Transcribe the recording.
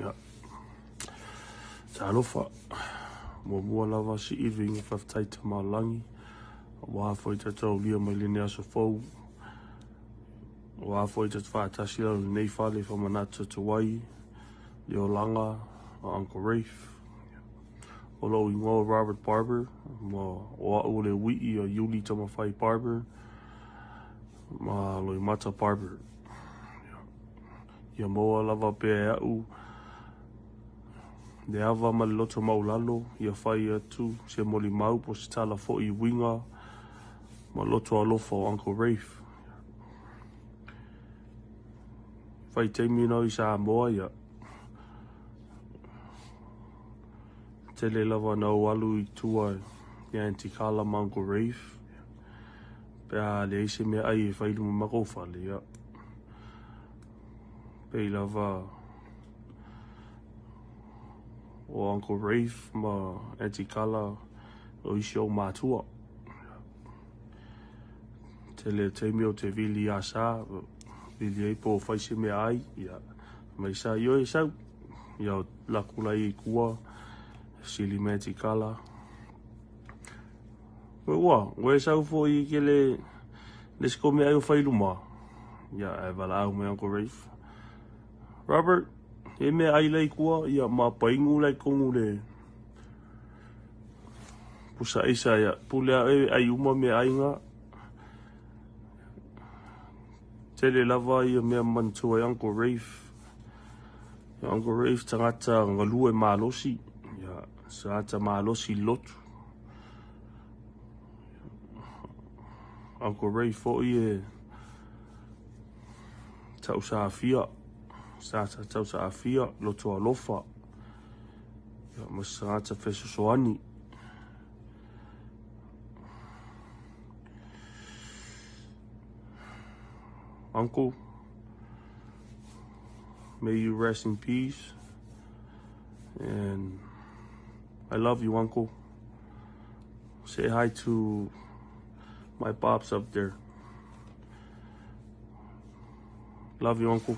Ia. Talofa. Muamua lava sii le viiga faafetai Tama o le Lagi, aua foi tatou aulia mai lenei aso fou, aua foi tatou faatasi lalo i lenei fale e faamanatu atu ai le olaga o Uncle Rafe. O lou igoa o Robert Barber, ma o au o le uii o Iuli Tamafai Barber ma Loimata Barber. Ia maua lava pea e au le ava ma le loto maualalo ia fai atu se molimau po o se tala foi i uiga ma loto alofa o Uncle Rafe. Vaitaimi na o i Samoa, ia tele lava na ou alu i tua i Aunty Carla ma Uncle Rafe pe a leai se meaai e fai i luma o matou fale, ia pei lava o Uncle Rafe ma Aunty Carla o isi ou matua. Tele o taimi ou te vili iā Sa, vili ai po o fai se meaai, ia mai Sa, ioe sau, ia alu atu laia i tua, sili mai Aunty Carla. Ua, ua e sau foi ke le le se kou meaai o fai i luma. Ia, ae valaau mai Uncle Rafe. Robert, e meaai la i tua, ia ma painu la i totonu le pusa aisa, ia pule a oe ai uma meaai na. Tele lava ia mea manatua ai Uncle Rafe. Ia, Uncle Rafe tagata galue malosi, ia tagata malosi lotu. Uncle Rafe foi e tausaafia, sa tausaafia, loto alofa, ia, ma se tagata fesoasoani. Uncle, may you rest in peace. And I love you, Uncle. Say hi to my pops up there. Love you, Uncle.